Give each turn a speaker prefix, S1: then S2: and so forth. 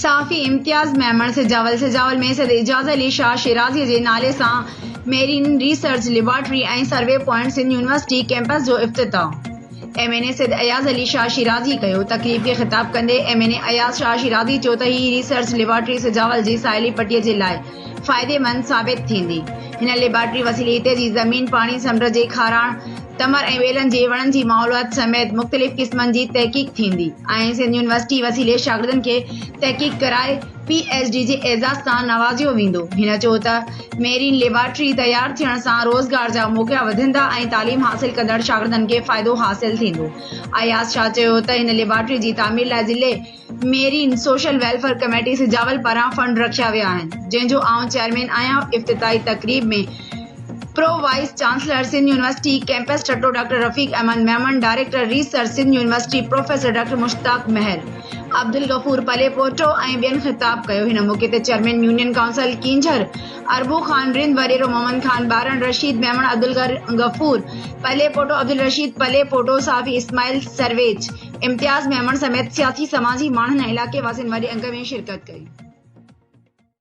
S1: صحافي امتياز ميمڻ سجاول سجاول ۾ سيد اعجاز علي شاهه شيرازي جي نالي سان marine research laboratory ۽ survey point Sindh university campus جو افتتاح M N A Syed Ayaz Ali Shah Shirazi ڪيو. تقريب کي خطاب ڪندي M N A Ayaz Shah Shirazi چيو ته هي ريسرچ ليبارٽري سجاول جي ساحلي پٽي جي لاء فائديمند ثابت ٿيندي. هن ليبارٽري وسيلي هتي جي زمين، پاڻي، سمنڊ جي کاراڻ، تمر ۽ ٻيلن جي وڻن جي ماحوليات سميت مختلف قسمن جي تحقيق ٿيندي ۽ سنڌ يونيورسٽي وسيلي شاگردن کي تحقيق ڪرائي پي ايڇ ڊي جي اعزاز سان نوازيو ويندو. هن چيو ته ميرين ليبارٽري تيار ٿيڻ سان روزگار جا موقعا وڌندا ۽ تعليم حاصل ڪندڙ شاگردن کي فائدو حاصل ٿيندو. اياز شاهه چيو ته هن ليبارٽري جي تعمير لاء ضلعي marine social welfare committee Sujawal پاران فنڊ رکيا ويا آهن، جنهن جو آئون چيئرمين آهيان. افتتاحي تقريب ۾ pro vice chancellor Sindh university campus Thatta doctor Rafiq Ahmed Memon, director research Sindh university professor doctor Mushtaq Mehar, Abdul Ghafoor Palepoto ۽ ٻين خطاب ڪيو. هن موقعي تي chairman union council Keenjhar Arbo Khan Rind, وڏيرو محمد خان ٻارڻ، رشيد ميمڻ، عبدالغفور پليپوٽو، عبدالرشيد پليپوٽو، صحافي اسماعيل سرويچ، امتياز ميمڻ سميت سياسي سماجي ماڻهن ۽ علائقي واسين وڏي انگ ۾ شرڪت ڪئي.